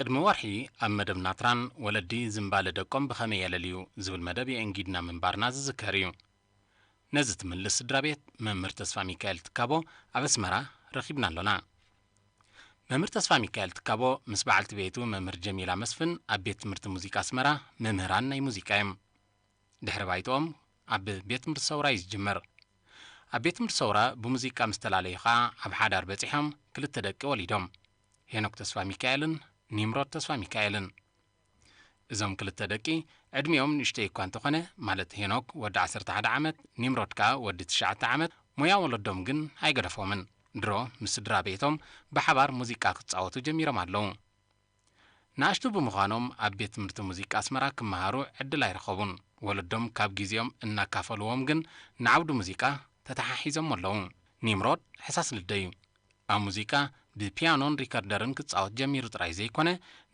ቅድሚ ወርሒ ኣብ መደብ ናትራን ወለዲ ዝምባለ ደቆም ብኸመይ የለልዩ ዝብል መደብ የእንጊድና ምንባርና ዝዝከር እዩ። ነዚ ትምልስ ስድራ ቤት መምህር ተስፋ ሚካኤል ትካቦ ኣብ ኣስመራ ረኺብና ኣሎና። መምህር ተስፋ ሚካኤል ትካቦ ምስ በዓልቲ ቤቱ መምህር ጀሚላ መስፍን ኣብ ቤት ትምህርቲ ሙዚቃ ኣስመራ መምህራን ናይ ሙዚቃ እዮም። ድሕሪ ባይትኦም ኣብ ቤት ትምህርቲ ሰውራ እዩ ዝጅምር። ኣብ ቤት ትምህርቲ ሰውራ ብሙዚቃ ምስ ተላለዩ ኸኣ ኣብ ሓዳር በጺሖም ክልተ ደቂ ወሊዶም። ሄኖክ ተስፋ ሚካኤልን ኒምሮድ ተስፋ ሚካኤልን። እዞም ክልተ ደቂ ዕድሚኦም ንእሽተይ እኳ እንተኾነ፣ ማለት ሄኖክ ወዲ ዓሰርተ ሓደ ዓመት፣ ኒምሮድ ከኣ ወዲ ትሽዓተ ዓመት፣ ሞያ ወለዶም ግን ኣይገደፎምን። ድሮ ምስ ስድራ ቤቶም ብሓባር ሙዚቃ ክጻወቱ ጀሚሮም ኣለዉ። ንኣሽቱ ብምዃኖም ኣብ ቤት ትምህርቲ ሙዚቃ ኣስመራ ክመሃሩ ዕድል ኣይረኸቡን። ወለዶም ካብ ግዜኦም እናካፈልዎም ግን ንዓውዲ ሙዚቃ ተተሓሒዞም ኣለዉ። ኒምሮድ ሕሳስ ልደ እዩ። ኣብ ሙዚቃ ብፒያኖን ሪከርደርን ክጻወት ጀሚሩ ጥራይ ዘይኮነ፣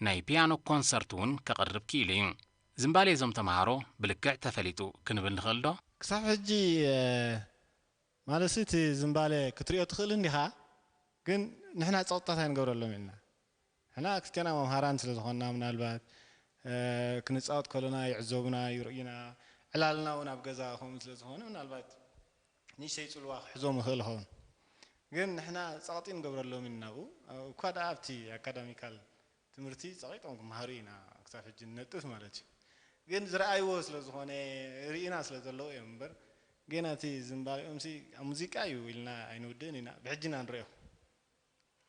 ናይ ፒያኖ ኮንሰርት እውን ከቕርብ ክኢሉ እዩ። ዝምባሌ እዞም ተምሃሮ ብልክዕ ተፈሊጡ ክንብል ንኽእል ዶ? ክሳብ ሕጂ፣ እ፣ ማለት እቲ ዝምባሌ ክትሪኦ ትኽእል እንዲኻ፣ ግን ንሕና ጸቕጥታት ኣይንገብረሎም ኢና። ንሕና ክልቴና መምሃራን ስለ ዝኾንና፣ ምናልባት፣ እ፣ ክንጻወት ከሎና ይዕዘቡና፣ ይርእዩና፣ ዕላልና እውን ኣብ ገዛ ከምኡ ስለ ዝኾነ፣ ምናልባት ንእሽተይ ጽልዋ ክሕዞም ይኽእል ይኸውን። ግን ንሕና ጸቕጢ ንገብረሎም ኢና ናብኡ። እኳ ደኣ ኣብቲ ኣካዳሚካል ትምህርቲ ጸቒጦም ክመሃሩ ኢና ክሳብ ሕጂ ንነጥፍ ማለት እዩ። ግን ዝረኣይዎ ስለ ዝኾነ፣ ርኢና ስለ ዘለዉ እዮም እምበር፣ ግን እቲ ዝምባሌኦምሲ ኣብ ሙዚቃ እዩ ኢልና ኣይንውድእን ኢና። ብሕጂ ኢና ንሪኦ።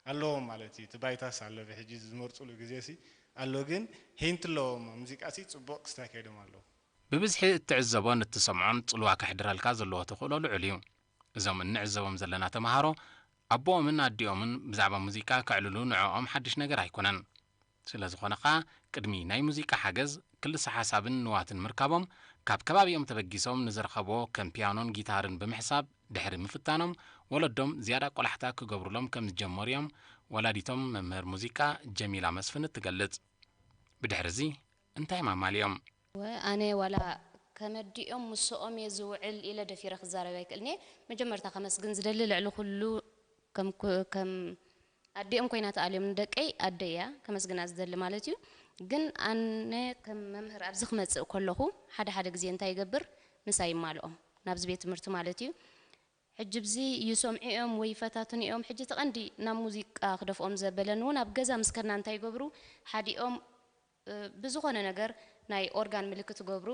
ኣለዎም ማለት እዩ። እቲ ባይታስ ኣሎ፣ ብሕጂ ዝመርጹሉ ግዜሲ ኣሎ። ግን ሂንት ኣለዎም። ኣብ ሙዚቃሲ ጽቡቕ ክስታይ ከይዶም ኣለዉ። ብብዝሒ እትዕዘቦን እትሰምዖን ጽልዋ ከሕድረልካ ዘለዎ ተኽእሎ ልዑል እዩ። እዞም እንዕዘቦም ዘለና ተምሃሮ ኣቦኦምን ኣዲኦምን ብዛዕባ ሙዚቃ ከዕልሉ ንዕኦም ሓድሽ ነገር ኣይኮነን። ስለ ዝኾነ ኸኣ ቅድሚ ናይ ሙዚቃ ሓገዝ ክልሰ ሓሳብን ንዋትን ምርካቦም ካብ ከባቢኦም ተበጊሶም ንዝረኸብዎ ከም ፒያኖን ጊታርን ብምሕሳብ ድሕሪ ምፍታኖም ወለዶም ዝያዳ ቆላሕታ ክገብሩሎም ከም ዝጀመሩ እዮም ወላዲቶም መምህር ሙዚቃ ጀሚላ መስፍን እትገልጽ። ብድሕሪ እዚ እንታይ ማማሊኦም? ወ-፣ ኣነ ዋላ ከመዲኦም ምስኦም እየ ዝውዕል ኢለ ደፊረ ክዛረብ ኣይክእልን እየ። መጀመርታ ከመስግን ዝደሊ ልዕሊ ኩሉ ከም ኩ-፣ ከም ኣዲኦም ኮይና ተኣልዮም ንደቀይ ኣደ እያ ከመስግና ዝደሊ ማለት እዩ። ግን ኣነ ከም መምህር ኣብዚ ክመጽእ ከለኹ ሓደ ሓደ ግዜ እንታይ ይገብር? ምሳይ ይማልኦም ናብዚ ቤት ትምህርቲ ማለት እዩ። ሕጂ ብዚ ይሰምዑ እዮም ወይ ይፈታትኑ እዮም። ሕጂ እቲ ቀንዲ ናብ ሙዚቃ ክደፍኦም ዘበለኒ እውን ኣብ ገዛ ምስ ከድና እንታይ ይገብሩ? ሓዲኦም፣ እ፣ ብዝኾነ ነገር ናይ ኦርጋን ምልክት ይገብሩ፣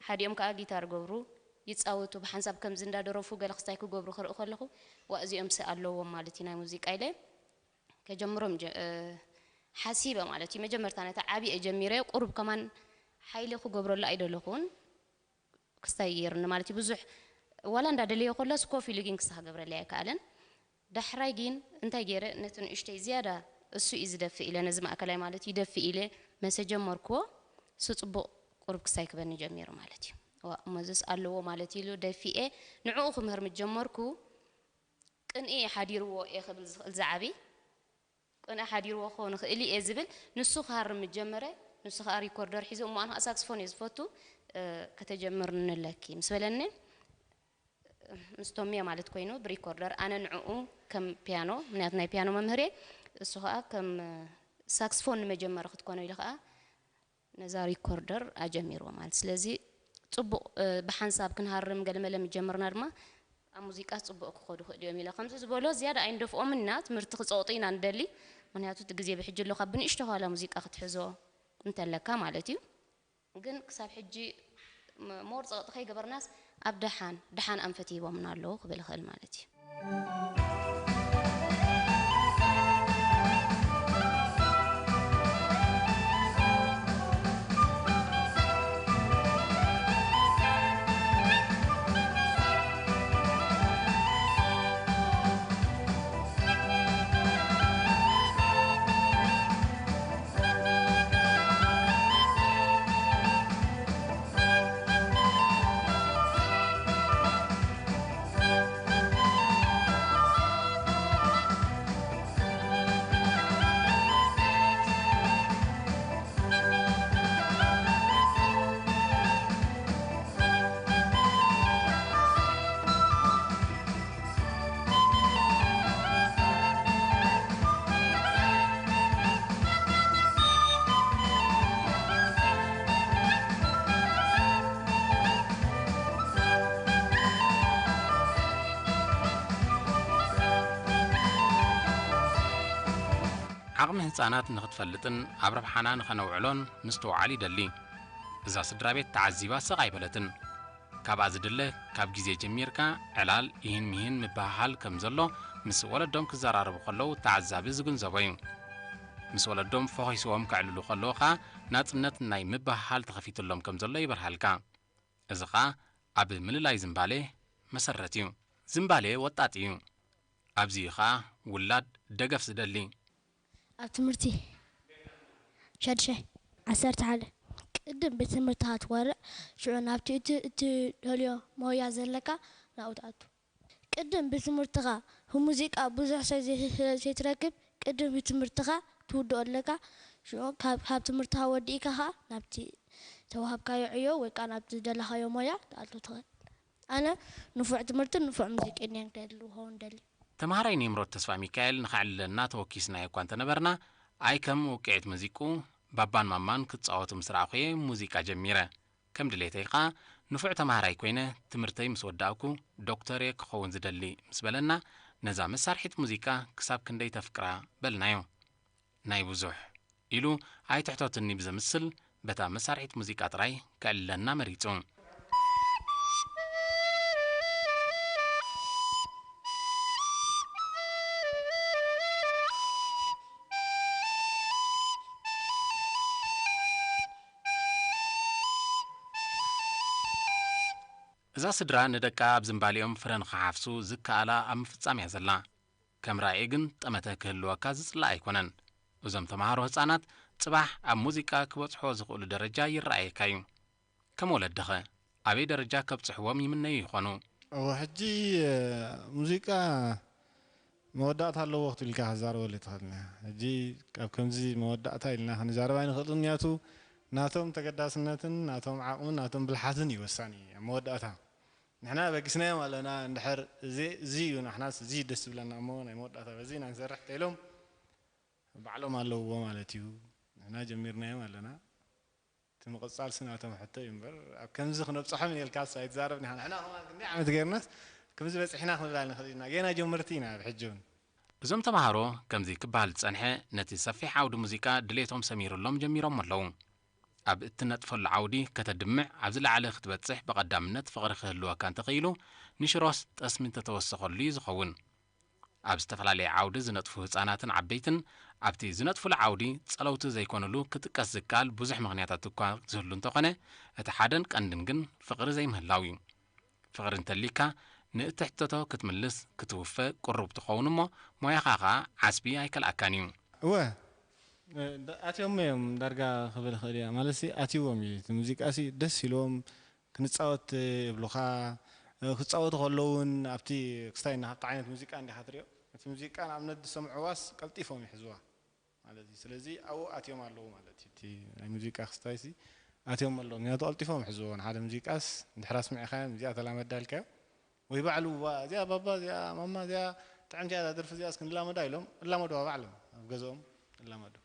ሓዲኦም ከኣ ጊታር ይገብሩ፣ ይጻወቱ። ብሓንሳብ ከምዚ እንዳደረፉ ገለ ክስታይ ክገብሩ ክርኢ ከለኹ፣ "ዋ፣ እዚኦምሲ ኣለዎም ማለት እዩ ናይ ሙዚቃ" ኢለ ከጀምሮም ጀ-፣ እ፣ ሓሲበ ማለት እዩ። መጀመርታ ነቲ ዓቢ እየ ጀሚረ፣ ቁሩብ ከማን ሓይሊ ክገብረሉ ኣይደለኹን። ክስታይ ገይሩኒ ማለት እዩ። ብዙሕ ዋላ እንዳደለዮ ከሎስ ኮፍ ኢሉ ግን ክስታይ ክገብረለይ ኣይከኣለን። ዳሕራይ ግን እንታይ ገይረ፣ ነቲ ንእሽተይ ዝያዳ እሱ እዩ ዝደፍእ ኢለ፣ ነዚ ማእከላይ ማለት እዩ ይደፍእ ኢለ መሰ ጀመርክዎ። እሱ ጽቡቕ ቁሩብ ክስታይ ክበኒ ጀሚሩ ማለት እዩ። ዋ፣ እሞ እዚስ ኣለዎ ማለት ኢሉ ደፊኤ ንዕኡ ክምህር ምስ ጀመርኩ፣ ቅንኢ ሓዲርዎ እየ ክብል ዝኽእል ዝዓቢ። ቅንኢ ሓዲርዎ ክኸውን ይኽእል እየ ዝብል፣ ንሱ ክሃርም ምስ ጀመረ፣ ንሱ ከኣ ሪኮርደር ሒዙ፣ "እሞ ኣነ ከኣ ሳክስፎን እየ ዝፈቱ፣ እ፣ ከተጀምርኒ ኣለኪ" ምስ በለኒ፣ ምስ ቶሜ ማለት ኮይኑ ብሪኮርደር፣ ኣነ ንዕኡ ከም ፒያኖ፣ ምኽንያቱ ናይ ፒያኖ መምህር እየ፣ እሱ ከኣ ከም ሳክስፎን ንመጀመሪ ክትኮኖ ኢሉ ከኣ ነዛ ሪኮርደር ኣጀሚርዎ ማለት። ስለዚ ጽቡቕ፣ እ፣ ብሓንሳብ ክንሃርም ገለመለ ምስ ጀመርና ድማ ኣብ ሙዚቃ ጽቡቕ ክኸዱ ይኽእሉ እዮም ኢለ ከምዚ ዝበሎ ዝያዳ ኣይንደፍኦምን ኢና። ትምህርቲ ክጸቕጡ ኢና ንደሊ። ምኽንያቱ እቲ ግዜ ብሕጂ ኣሎ ካብ ብንእሽቶ ኋላ ሙዚቃ ክትሕዞ እንተለካ ማለት እዩ። ግን ክሳብ ሕጂ ም-፣ ሞር ጸቕጢ ከይገበርናስ ኣብ ደሓን፣ ደሓን ኣንፈት ሂቦምና ኣለዉ ክብል እኽእል ማለት እዩ። ዓቕሚ ህጻናት ንኽትፈልጥን ኣብ ረብሓና ንኸነውዕሎን ምስትውዓል ይደሊ። እዛ ስድራ ቤት ተዓዚባ ስቕ ኣይበለትን። ካብኣ ዝድለ ካብ ግዜ ጀሚርካ ዕላል፣ ኢሂን ሚሂን ምብህሃል ከም ዘሎ ምስ ወለዶም ክዘራረቡ ከለዉ ተዓዛቢ ዝግንዘቦ እዩ። ምስ ወለዶም ፈኺስዎም ከዕልሉ ከለዉ ኸኣ ናጽነት ናይ ምብህሃል ተኸፊትሎም ከም ዘሎ ይበርሃልካ። እዚ ኸኣ ኣብ ምልላይ ዝምባሌ መሰረት እዩ። ዝምባሌ ወጣጥ እዩ። ኣብዚ እዩ ኸኣ ውላድ ደገፍ ዝደሊ። ኣብ ትምህርቲ ሸድሻይ ዓሰርተ ሓደ ቅድም ብትምህርትኻ ትወርዕ፣ ሽዑ ናብቲ እቲ እትደልዮ ሞያ ዘለካ ናብኡ ትኣቱ። ቅድም ብትምህርትኻ ብሙዚቃ ብዙሕ ሰብ ዘይ-፣ ዘይትረክብ፣ ቅድም ብትምህርትኻ ትውድኦ ኣለካ። ሽዑ ካብ፣ ካብ ትምህርትኻ ወዲእካ ኸኣ ናብቲ ተዋሃብካዮ ዕዮ ወይ ከኣ ናብቲ ዝደለኻዮ ሞያ ትኣቱ ትኽእል። ኣነ ንፉዕ ትምህርትን ንፉዕ ሙዚቀኛን ክህሉ ክኸውን ደሊ። ተምሃራይ ኒምሮድ ተስፋ ሚካኤል ንኸዕልለና ተወኪስናዮ እኳ እንተነበርና፣ ኣይ ከም ውቅዒት ሙዚቁ ባባን ማማን ክጻወቱ ምስ ረኣኹ'የ ሙዚቃ ጀሚረ። ከም ድሌተይ ኸኣ ንፉዕ ተምሃራይ ኮይነ ትምህርተይ ምስ ወዳእኩ ዶክተር'የ ክኸውን ዝደሊ ምስ በለና፣ ነዛ መሳርሒት ሙዚቃ ክሳብ ክንደይ ተፍቅራ በልናዮ። ናይ ብዙሕ ኢሉ ኣይትሕተቱኒ ብዘምስል በታ መሳርሒት ሙዚቃ ጥራይ ከዕልለና መሪጹ። እዛ ስድራ ንደቃ ኣብ ዝምባሌኦም ፍረ ንኽሓፍሱ ዝከኣላ ኣብ ምፍጻም እያ ዘላ። ከም ራእይ ግን ጠመተ ክህልወካ ዝጽላእ ኣይኮነን። እዞም ተምሃሮ ህጻናት ጽባሕ ኣብ ሙዚቃ ክበጽሕዎ ዝኽእሉ ደረጃ ይረኣየካ እዩ። ከም ወለድኸ ኣበይ ደረጃ ከብጽሕዎም ይምነዩ ይኾኑ? እወ፣ ሕጂ፣ እ፣ ሙዚቃ መወዳእታ ኣለዎ ክትብል ኢልካ ክትዛረበሉ ትኽእል ኢኻ። ሕጂ ኣብ ከምዚ መወዳእታ ኢልና ክንዛረብ ኣይንኽእልን፣ ምኽንያቱ ናቶም ተገዳስነትን ናቶም ዓቕምን ናቶም ብልሓትን እዩ ወሳኒ ኣብ መወዳእታ። ንሕና በጊስናዮም ኣለና፣ እንድሕር እዚ፣ እዚ እዩ፣ ንሕናስ እዚ ደስ ዝብለና እሞ ናይ መወዳእታ በዚ ኢና ንሰርሕ እንተኢሎም ባዕሎም ኣለውዎ ማለት እዩ። ንሕና ጀሚርናዮም ኣለና። እቲ ምቕጻልሲ ናቶም ሕቶ እዩ እምበር፣ ኣብ ከምዚ ክነብጽሖም ኢና ኢልካስ ኣይትዛረብን ኢኻ። ንሕና ከማን ክንደይ ዓመት ጌርናስ ከምዚ በጺሕና ክንብል ኣይንኽእል ኢና። ጌና ጀመርቲ ኢና ኣብ ሕጂ እውን። እዞም ተምሃሮ ከምዚ ክበሃል ዝጸንሐ ነቲ ሰፊሕ ዓውዲ ሙዚቃ ድሌቶም ሰሚሩሎም ጀሚሮሞ ኣለዉ። ኣብ እትነጥፈሉ ዓውዲ ከተድምዕ ኣብ ዝለዓለ ክትበጽሕ ብቐዳምነት ፍቕሪ ክህልወካ እንተኽኢሉ ንሽሮስ ጠስሚ እንተተወሰኸሉ እዩ ዝኸውን። ኣብ ዝተፈላለየ ዓውዲ ዝነጥፉ ህጻናትን ዓበይትን ኣብቲ ዝነጥፉሉ ዓውዲ ጸለውቲ ዘይኮኑሉ ክጥቀስ ዝከኣል ብዙሕ ምኽንያታት እኳ ዝህሉ እንተኾነ፣ እቲ ሓደን ቀንድን ግን ፍቕሪ ዘይምህላው እዩ። ፍቕሪ እንተሊካ ንእትሕተቶ ክትምልስ ክትውፈ ቅሩብ ትኸውን እሞ ሞያኻ ኸኣ ዓስቢ ኣይከልኣካን እዩ። እወ፣ እ፣ ዳ-፣ ኣትዮሞ እዮም ዳርጋ ክብል እኽእል እያ። ማለትሲ ኣትይዎም እዩ። እቲ ሙዚቃሲ ደስ ኢልዎም ክንጻወት ይብሉኻ። እ፣ ክጻወቱ ከለዉ እውን ኣብቲ ክስታይ ናኻ እንታይ ዓይነት ሙዚቃ እንዲኻ ትሪኦ፣ እቲ ሙዚቃ ንኣብነት ዝሰምዕዋስ ቀልጢፎም ይሕዝዋ ማለት እዩ። ስለዚ ኣብኡ ኣትዮም ኣለዉ ማለት እዩ። እቲ ናይ ሙዚቃ ክስታይሲ ኣትዮም ኣለዉ። ምኽንያቱ ቀልጢፎም ይሕዝዎ። ንሓደ ሙዚቃስ እንድሕር ኣስሚዕኻዮም፣ እዚኣ ተላመዳ ኢልካዮ፣ ወይ ባዕሉ፣ "ዋ፣ እዚኣ ባባ፣ እዚኣ ማማ፣ እዚኣ ጥዕምቲ እያ እዛ ደርፊ እዚኣ፣ እስኪ ንላመዳ" ኢሎም እላመድዋ ባዕሎም ኣብ ገዝኦም እላመዱ።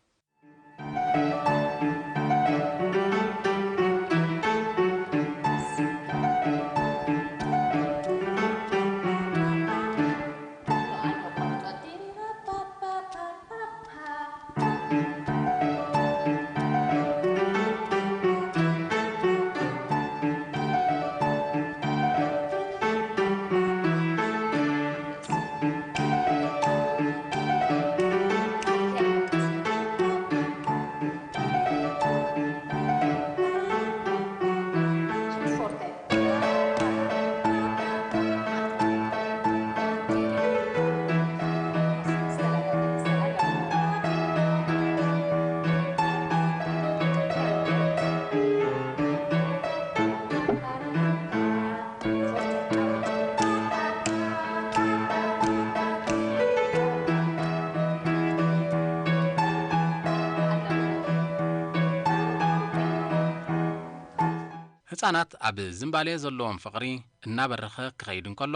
ህጻናት ኣብ ዝምባሌ ዘለዎም ፍቕሪ እናበረኸ ክኸይድ እንከሎ፣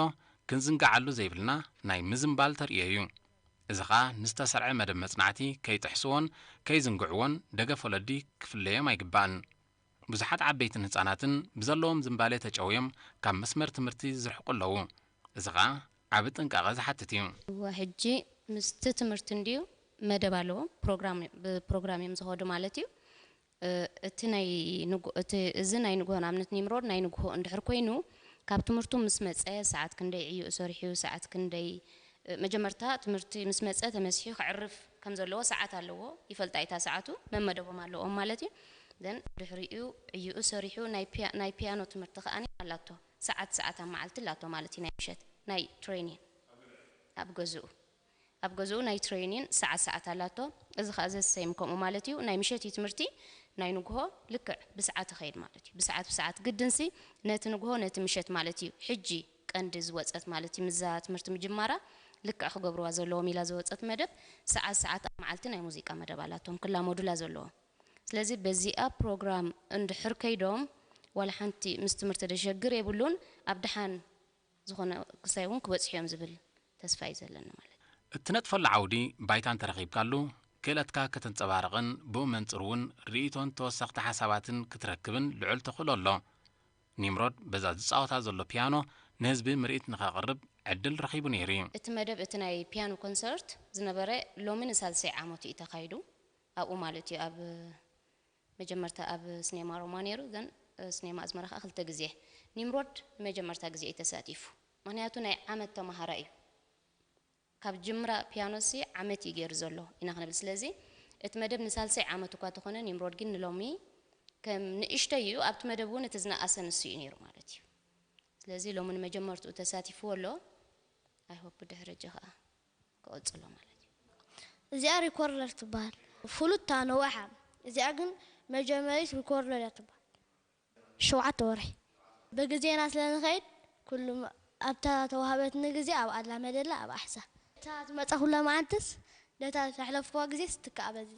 ክንዝንግዓሉ ዘይብልና ናይ ምዝምባል ተርእዮ እዩ። እዚ ኸኣ ንዝተሰርዐ መደብ መጽናዕቲ ከይጥሕስዎን ከይዝንግዕዎን ደገፍ ወለዲ ክፍለዮም ኣይግባእን። ብዙሓት ዓበይትን ህጻናትን ብዘለዎም ዝምባሌ ተጨውዮም ካብ መስመር ትምህርቲ ዝርሕቁ ኣለዉ። እዚ ኸኣ ዓቢ ጥንቃቐ ዝሓትት እዩ። እወ፣ ሕጂ ምስቲ ትምህርቲ እንድዩ መደብ ኣለዎም። ፕሮግራም፣ ብፕሮግራም እዮም ዝኸዱ ማለት እዩ። እ፣ እቲ ናይ ንጉ-፣ እቲ፣ እዚ ናይ ንግሆ ንኣብነት ኒምሮድ ናይ ንግሆ እንድሕር ኮይኑ፣ ካብ ትምህርቱ ምስ መጸ ሰዓት ክንደይ ዕዩኡ ሰሪሑ፣ ሰዓት ክንደይ፣ እ፣ መጀመርታ ትምህርቲ ምስ መጸ ተመሲሑ ከዕርፍ ከም ዘለዎ ሰዓት ኣለዎ። ይፈልጣ እታ ሰዓቱ መመደቦም ኣለዎም ማለት እዩ። ዘን ድሕሪኡ ዕዩኡ ሰሪሑ ናይ ፒያ-፣ ናይ ፒያኖ ትምህርቲ ከኣ ኣላቶ። ሰዓት ሰዓት ኣብ መዓልቲ ኣላቶ ማለት እዩ። ናይ ምሸት ናይ ትሬኒን ኣብ ገዝኡ ኣብ ገዝኡ ናይ ትሬኒን ሰዓት ሰዓት ኣላቶ። እዚ ኸኣ ዘሰይም ከምኡ ማለት እዩ። ናይ ምሸት እዩ ትምህርቲ፣ ናይ ንግሆ ልክዕ ብሰዓት ይኸይድ ማለት እዩ። ብሰዓት ብሰዓት ግድንሲ ነቲ ንግሆ ነቲ ምሸት ማለት እዩ። ሕጂ ቀንዲ ዝወጸት ማለት እዩ። ምዛ ትምህርቲ ምጅማራ ልክዕ ክገብርዋ ዘለዎም ኢላ ዝወጸት መደብ ሰዓት ሰዓት ኣብ መዓልቲ ናይ ሙዚቃ መደብ ኣላቶም ክላመዱላ ዘለዎም። ስለዚ በዚኣ ፕሮግራም እንድሕር ከይዶም ዋላ ሓንቲ ምስ ትምህርቲ ደሸግር የብሉን። ኣብ ደሓን ዝኾነ ክሳይ እውን ክበጽሑ እዮም ዝብል ተስፋ እዩ ዘለኒ ማለት እዩ። እትነጥፈሉ ዓውዲ ባይታ እንተረኺብካሉ፣ ክእለትካ ከተንጸባርቕን ብኡ መንጽር እውን ርእይቶን ተወሰኽቲ ሓሳባትን ክትረክብን ልዑል ተኽእሎ ኣሎ። ኒምሮድ በዛ ዝጻወታ ዘሎ ፒያኖ ንህዝቢ ምርኢት ንኸቕርብ ዕድል ረኺቡ ነይሩ እዩ። እቲ መደብ፣ እቲ ናይ ፒያኖ ኮንሰርት ዝነበረ ሎሚ ንሳልሳይ ዓመቱ እዩ ተኻይዱ። ኣብኡ ማለት እዩ፣ ኣብ መጀመርታ ኣብ ስኔማ ሮማ ነይሩ፣ ዘን ስኔማ ኣዝመራ ከኣ ክልተ ግዜ። ኒምሮድ ንመጀመርታ ግዜ እዩ ተሳቲፉ። ምኽንያቱ ናይ ዓመት ተማሃራይ እዩ። ካብ ጅምራ ፒያኖሲ ዓመት እዩ ገይሩ ዘሎ ኢና ክንብል። ስለዚ እቲ መደብ ንሳልሳይ ዓመት እኳ ተኾነ፣ ኒምሮድ ግን ንሎሚ ከም ንእሽተይ እዩ። ኣብቲ መደብ እውን እቲ ዝነኣሰ ንሱ እዩ ነይሩ ማለት እዩ። ስለዚ ሎሚ ንመጀመርትኡ ተሳቲፍዎ ኣሎ። ኣይ ሆፕ ብድሕሪ ሕጂ ከኣ ክቕጽሎ ማለት እዩ። እዚኣ ሪኮርደር ትበሃል። ፍሉታ ነዋሓ። እዚኣ ግን መጀመሪት ሪኮርደር እያ ትበሃል። ሸውዓተ ወርሒ። ብግዜና ስለ ንኸይድ፣ ኩሉ ኣብታ ተዋህበትኒ ግዜ ኣብ ኣላ መደላ ኣብ ኣሕሳ። እታ ዝመጻ ኩላ መዓልትስ፣ ነታ ዘሕለፍኩዋ ግዜስ ትከኣ በዚ።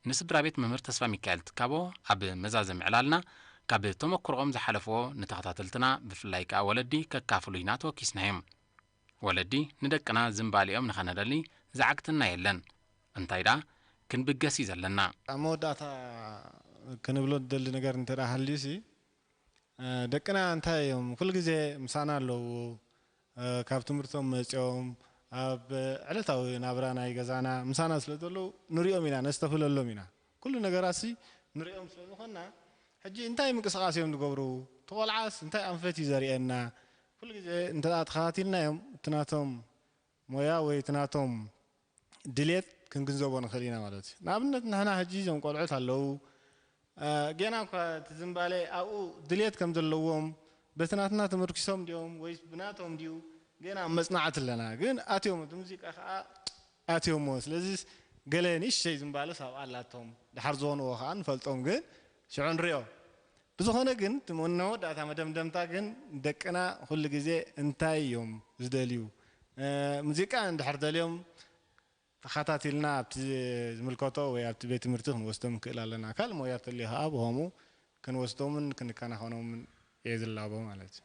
ንስድራ ቤት መምህር ተስፋ ሚካኤል ትካቦ ኣብ መዛዘሚ ዕላልና ካብ ተመክሮኦም ዝሓለፍዎ ንተኸታተልትና ብፍላይ ከኣ ወለዲ ከካፍሉ ኢና ተወኪስናዮም። ወለዲ ንደቅና ዝንባሌኦም ንኸነደሊ ዝዓግትና የለን። እንታይ ደኣ ክንብገስ እዩ ዘለና። ኣብ መወዳእታ ክንብሎ ዝደሊ ነገር እንተ ደኣ ሃልዩሲ፣ እ፣ ደቅና እንታይ እዮም? ኩሉ ግዜ ምሳና ኣለዉ። እ፣ ካብ ትምህርቶም መጺኦም ኣብ ዕለታዊ ናብራ ናይ ገዛና ምሳና ስለ ዘለዉ ንሪኦም ኢና፣ ነስተፍለሎም ኢና። ኩሉ ነገራሲ ንሪኦም ስለ ዝኾንና፣ ሕጂ እንታይ ምንቅስቓስ እዮም ዝገብሩ? እቲ ቆልዓስ እንታይ ኣንፈት እዩ ዘርእየና? ኩሉ ግዜ እንተ ደኣ ተኸታቲልናዮም፣ እቲ ናቶም ሞያ ወይ እቲ ናቶም ድሌት ክንግንዘቦ ንኽእል ኢና ማለት እዩ። ንኣብነት ንሕና ሕጂ እዞም ቆልዑት ኣለዉ፣ እ፣ ጌና እኳ እቲ ዝንባሌ ኣብኡ ድሌት ከም ዘለዎም በቲ ናትና ተመርኪሶም ድዮም ወይስ ብናቶም ድዩ? ጌና ኣብ መጽናዕቲ ኣለና። ግን ኣትዮሞ፣ እቲ ሙዚቃ ከኣ ኣትዮሞ። ስለዚስ ገለ ንእሽተይ ዝንባለስ ኣብኣ ኣላቶም። ደሓር ዝኾንዎ ከኣ ንፈልጦም፣ ግን ሽዑ ንሪኦ። ብዝኾነ ግን፣ እቲ መ-፣ ናይ መወዳእታ መደምደምታ ግን፣ ደቅና ኩሉ ግዜ እንታይ እዮም ዝደልዩ? እ፣ ሙዚቃ እንድሕር ደልዮም፣ ተኸታቲልና ኣብቲ ዝምልከቶ ወይ ኣብቲ ቤት ትምህርቲ ክንወስዶም ንክእል ኣለና። ካልእ ሞያ ተልዩ ከኣ ብኸምኡ ክንወስዶምን ክንከናኸኖምን እየ ዝላቦ ማለት እዩ።